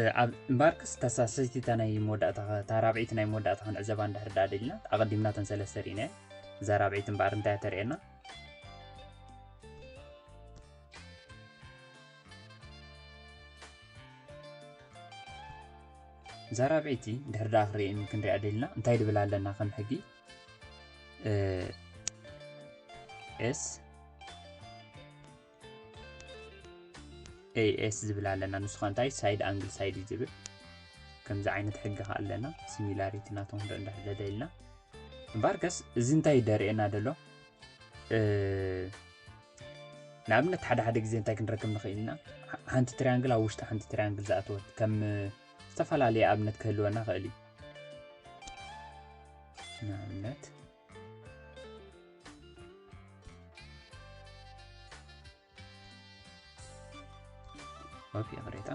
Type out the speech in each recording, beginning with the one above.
እምበኣርከስ ተሳሰይቲ እታ ናይ መወዳእታ እታ ራብዒቲ ናይ መወዳእታ ክንዕዘባ እንድሕር ደኣ ደሊና ኣቐዲምና ተን ሰለስተ ርኢና እዛ ራብዒቲ እምበኣር እንታይ ተርእየና? እዛ ራብዒቲ ድሕር ደኣ ክንርኢ ክንሪኣ ደሊና እንታይ ድብል ኣለና ከም ሕጊ? S A S ዝብል ኣለና። ንሱ ከ እንታይ? Side angle side እዩ ዝብል። ከምዚ ዓይነት ሕጊ ከ ኣለና። Similarity ናቶም ክንርኢ እንድሕር ደሊና እምበኣርከስ እዚ እንታይ ደርእየና ደሎ? ንኣብነት ሓደ ሓደ ግዜ እንታይ ክንረክብ ንኽእል ኢና? ሓንቲ ትሪያንግል ኣብ ውሽጢ ሓንቲ ትሪያንግል ዝኣተወት ከም ዝተፈላለየ ኣብነት ክህልወና ክእል እዩ። ንኣብነት ኦኬ ይቕሬታ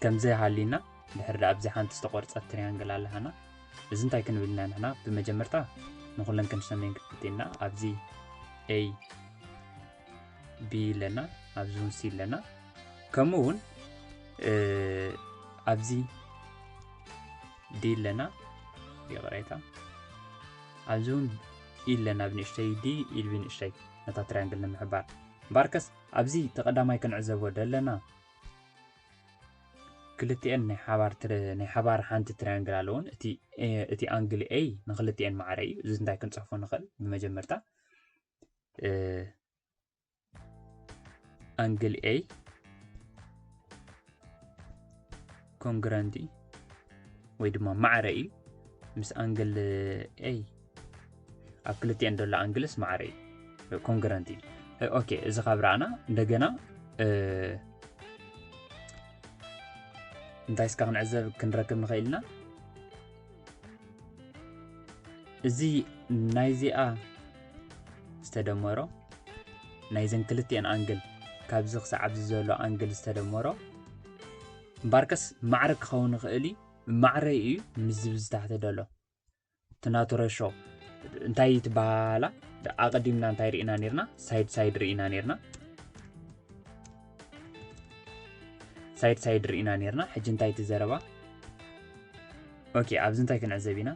ከምዚ ሃሊና ድሕር ደኣ ኣብዚ ሓንቲ ዝተቆርፀት ትሪያንግል ኣለሃና። እዚ እንታይ ክንብል ኢና ንሕና? ብመጀመርታ ንኩለን ክንሰመየን ክንፍትን ኢና። ኣብዚ A B ኣለና፣ ኣብዚ እውን C ኣለና። ከምኡ እውን ኣብዚ D ኣለና፣ ይቕሬታ ኣብዚ እውን E ኣለና፣ ብንእሽተይ D ኢል ብንእሽተይ ነታ ትሪያንግል ንምሕባር። እምበኣርከስ ኣብዚ ተቐዳማይ ክንዕዘቦ ደለና ክልቲኤን ናይ ሓባር ናይ ሓባር ሓንቲ ትሪያንግል ኣለውን። እቲ ኣንግል A ንክልቲኤን ማዕረ እዩ። እዚ እንታይ ክንፅሕፎ ንኽእል? ብመጀመርታ ኣንግል A ኮንግረንት እዩ ወይ ድማ ማዕረ እዩ ምስ ኣንግል A ኣብ ክልቲኤን ዘሎ ኣንግልስ ማዕረ እዩ ኮንግረንት እዩ። ኦኬ እዚ ካብ ረኣና እንደገና እንታይ እስካ ክንዕዘብ ክንረክብ ንኽእል ኢና? እዚ ናይዚኣ ዝተደመሮ ናይዘን ክልቲኤን ኣንግል ካብዚ ክሳዕ ኣብዚ ዘሎ ኣንግል ዝተደመሮ እምበኣርከስ ማዕረ ክኸውን ይኽእል እዩ። ማዕረ እዩ ምስዚ ብዝታሕቲ ደሎ እቲ ናቱ ረሾ እንታይ ትበሃላ ኣቐዲምና እንታይ ርኢና ነርና? ሳይድ ሳይድ ርኢና ነርና። ሳይድ ሳይድ ርኢና ነርና። ሕጂ እንታይ እቲ ዘረባ? ኦኬ ኣብዚ እንታይ ክንዕዘብ ኢና?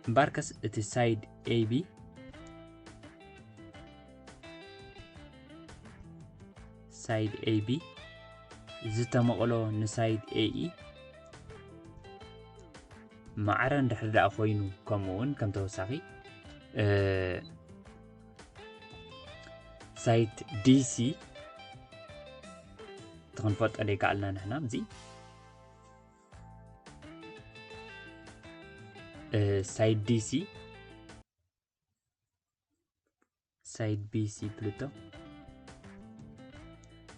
እምበኣርከስ እቲ ሳይድ A B ሳይድ A B ዝተመቕሎ ንሳይድ A E ማዕረ እንድሕር ደኣ ኮይኑ ከምኡ እውን ከም ተወሳኺ ሳይት D C እቲ ክንፈልጦ ዘይከኣልና ንሕና እዚ ሳይት D C ሳይት B C ፕሉቶ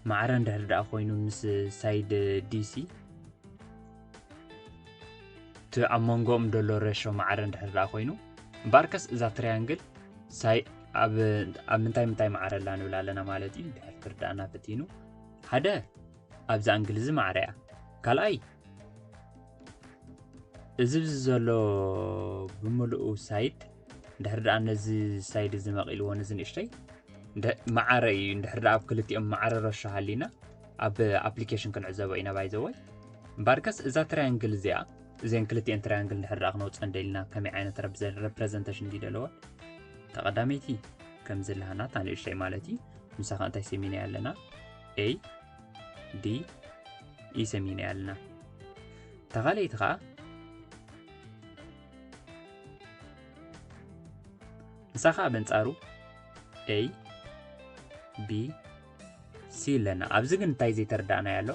ማዕረ እንድሕር ደኣ ኮይኑ ምስ ሳይድ D C እቲ ኣብ መንጎኦም ዘሎ ሬሾ ማዕረ እንድሕር ደኣ ኮይኑ እምበኣርከስ እዛ ትሪያንግል ሳይ ኣብ ኣብ ምንታይ ምንታይ ማዕረ ኣላ ንብል ኣለና ማለት እዩ። እንድሕር ክርዳእና ፈቲኑ ሓደ ኣብዚ ኣንግል እዚ ማዕረ እያ። ካልኣይ እዚ ብዚ ዘሎ ብምልኡ ሳይድ እንድሕር ደኣ ነዚ ሳይድ እዚ መቒልዎ ነዚ ንእሽተይ ማዕረ እዩ። እንድሕር ደኣ ኣብ ክልቲኦም ማዕረ ረሾ ሃሊና ኣብ ኣፕሊኬሽን ክንዕዘቦ ኢና ባይዘወይ። እምበኣርከስ እዛ ትራያንግል እዚኣ እዚአን ክልቲኤን ትራያንግል እንድሕር ደኣ ክነውፅአን ደሊና ከመይ ዓይነት ረፕዘ- ረፕረዘንቴሽን ድዩ ደለወን? ተቐዳመይቲ ከምዚ ኣለሃና እታ ንእሽተይ ማለት እዩ። ንሳ ኸ እንታይ ሰሚናያ ኣለና? A D E ሰሚናያ ኣለና። እታ ካልኣይቲ ኸዓ ንሳ ኸዓ በንጻሩ A B C ኣለና። ኣብዚ ግን እንታይ ዘይተረዳእናዮ ኣሎ?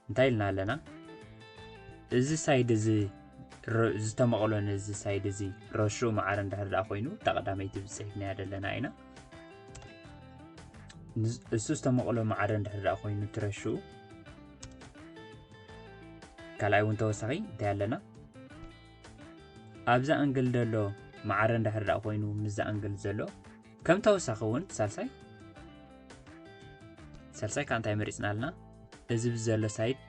እንታይ ኢልና ኣለና? እዚ ሳይድ እዚ ረ- ዝተመቕሎ ነዚ ሳይድ እዚ ረሹ ማዕረ እንድሕር ደኣ ኮይኑ እታ ቀዳመይቲ ብፅሒፍናያ ዘለና ኢና። ንዝ- እሱ ዝተመቕሎ ማዕረ እንድሕር ደኣ ኮይኑ እቲ ረሹ ካልኣይ እውን ተወሳኺ እንታይ ኣለና? ኣብዚ ኣንግል ዘሎ ማዕረ እንድሕር ደኣ ኮይኑ ምስዚ ኣንግል ዘሎ ከም ተወሳኺ እውን ሳልሳይ ሳልሳይ ከዓ እንታይ መሪፅና ኣለና? እዚ ብዘሎ ሳይድ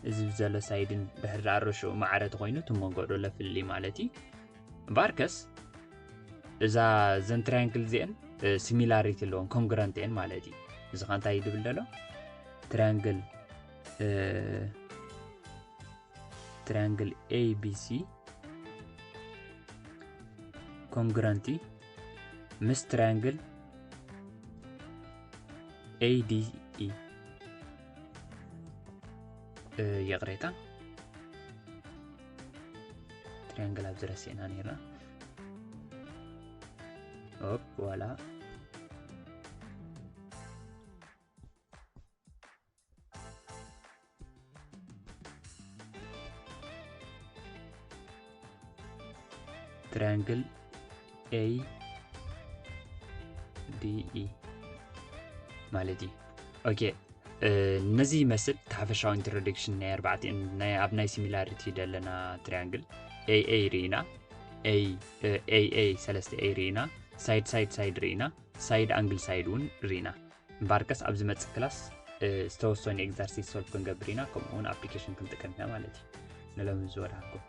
እዚ ብዘሎ ሳይድን ድሕር ደኣ ረሹ ማዕረ ተኮይኑ እቲ መንጎ ዘሎ ፍልልይ ማለት እዩ። እምበኣርከስ እዛ ዘን ትራያንግል እዚአን ሲሚላሪቲ ኣለዎን ኮንግረንት እየን ማለት እዩ። እዚ ኸ እንታይ ይድብል ዘሎ? ትራያንግል ትራያንግል ኤ ቢ ሲ ኮንግረንቲ ምስ ትራያንግል ኤ ዲ ኢ። ይቕሬታ፣ ትራያንግል ኣብዚ ረሲዕና ነይርና። ኦፕ ዋላ ትራያንግል ኤ ዲ ኢ ማለት እዩ። ኦኬ፣ ነዚ ይመስል እቲ ሓፈሻዊ ኢንትሮዳክሽን ናይ ኣርባዕቲኤን ናይ ኣብ ናይ ሲሚላሪቲ ዘለና ትራያንግል። ኤ ኤ ርኢና፣ ኤ ኤ ሰለስተ ኤ ርኢና፣ ሳይድ ሳይድ ሳይድ ርኢና፣ ሳይድ ኣንግል ሳይድ እውን ርኢና። እምበኣርከስ ኣብ ዝመጽእ ክላስ ዝተወሰኑ ኤግዛርሲስ ሶልቭ ክንገብር ኢና፣ ከምኡ እውን ኣፕሊኬሽን ክንጥቀም ኢና ማለት እዩ። ንሎሚ ዝወዳሃኩም